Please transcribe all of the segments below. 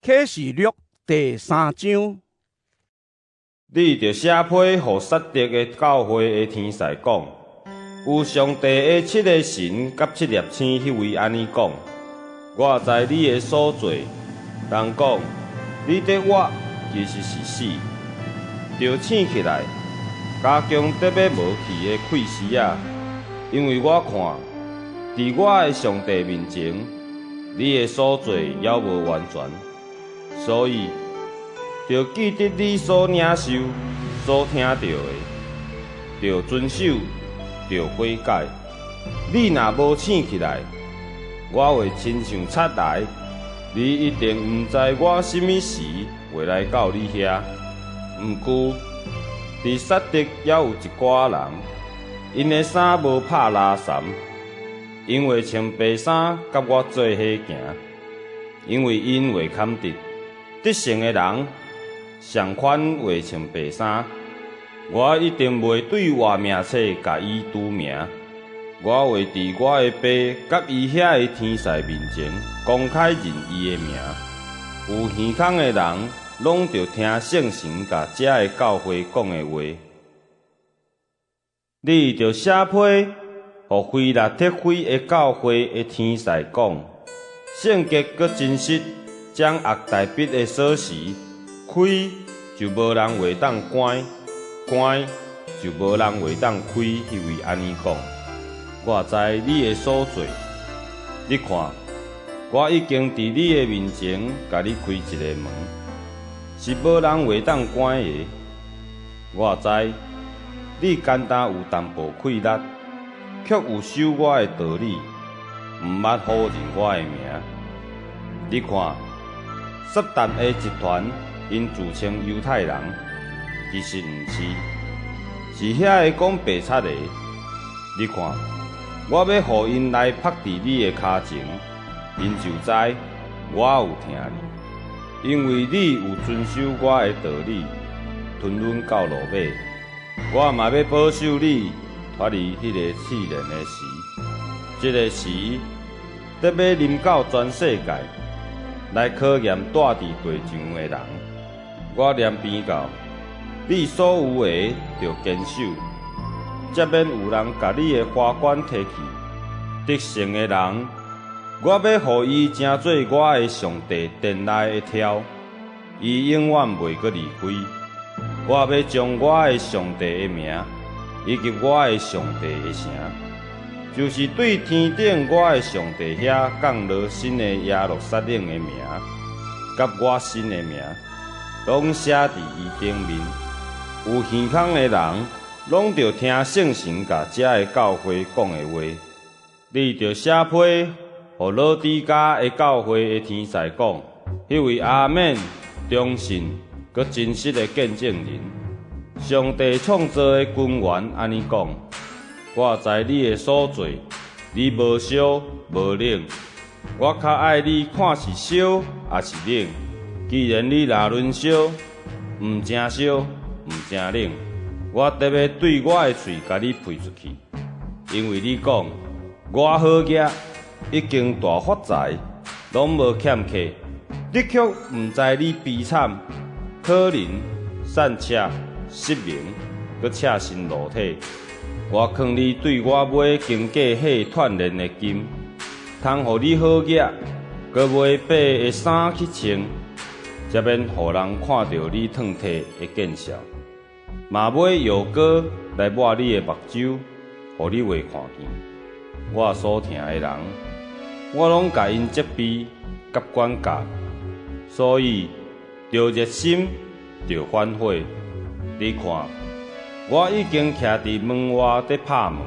啟示錄第三章。你著寫批予撒狄的教會的天使講，有上帝的七个神佮七粒星彼位按呢講：我知你的所做，人講你佇活，其實是死。著醒起來，加強得欲無去的氣絲仔，因為我看，佇我的上帝面前，你的所做猶無完全，所以著記得你所領受、所聽著的，著遵守，著悔改。你若無醒起來，我會親像賊來，你一定毋知我啥物時會來到你遐。毋過，佇撒狄猶有一寡人，𪜶的衫無拍藍衫，𪜶會穿白衫，佮我做伙行，因為𪜶會堪得。得勝的人，仝款會穿白衫。我一定袂對活命冊共伊除名。我會佇我的爸佮伊遐的天使面前公開認伊的名。有耳孔的人，攏著聽聖神共遮的教會講的話。你著寫批予非拉鐵非的教會的天使講：聖潔閣真實，掌握大衛的鎖匙，開就無人會當關，關就無人會當開。彼位按呢講：我知你的所做，你看，我已經佇你的面前共你開一個門，是無人會當關的。我知你敢若有淡薄氣力，卻有守我的道理，毋捌否認我的名。你看，撒但的集團，𪜶自稱猶太人，其實毋是，是遐个講白賊的。你看，我欲予𪜶來覆佇你的跤前，𪜶就知我有疼你，因為你有遵守我的道理，吞忍到落尾。我嘛欲保守你脫離彼个試煉的時，這个時得欲臨到全世界，來考驗蹛佇地上的人。我念邊到，你所有的著堅守，才免有人共你的花冠提去。得勝的人，我欲予伊成做我的上帝殿內的柱，伊永遠袂閣離開。我欲將我的上帝的名，以及我的上帝的城，就是對天頂我的上帝遐降落新的耶路撒冷的名，佮我新的名，攏寫佇伊頂面。有耳孔的人，攏著聽聖神共遮的教會講的話。你著寫批予老底嘉的教會的天使講：彼位阿們忠信閣真實的見證人，上帝創造的根源按呢講：我知你的所做，你無燒無冷。我較愛你看是燒抑是冷。既然你若論燒，毋誠燒，毋誠冷，我得欲對我的喙共你噴出去，因為你講我好額，已經大發財，攏無欠缺。你卻毋知你悲慘、可憐、散赤、失明，閣赤身露體。我勸你對我買經過火鍛鍊的金，通予你好額，閣買白的衫去穿，才免予人看著你褪褪會見笑。嘛買藥膏來抹你的目睭，予你會看見。我所疼的人，我攏共𪜶責備佮管教，所以著熱心，著反悔。你看，我已經徛佇門外佇拍門，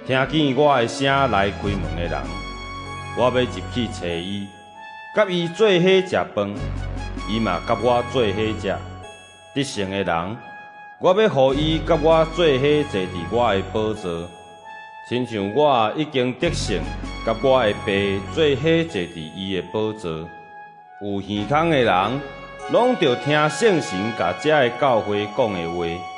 聽見我的聲來開門的人，我欲入去揣伊，佮伊做伙食飯，伊嘛佮我做伙食。得勝的人，我欲予伊佮我做伙坐佇我的寶座，親像我已經得勝，佮我的爸做伙坐佇伊的寶座。有耳孔的人，攏著聽聖神共遮的教會講的話。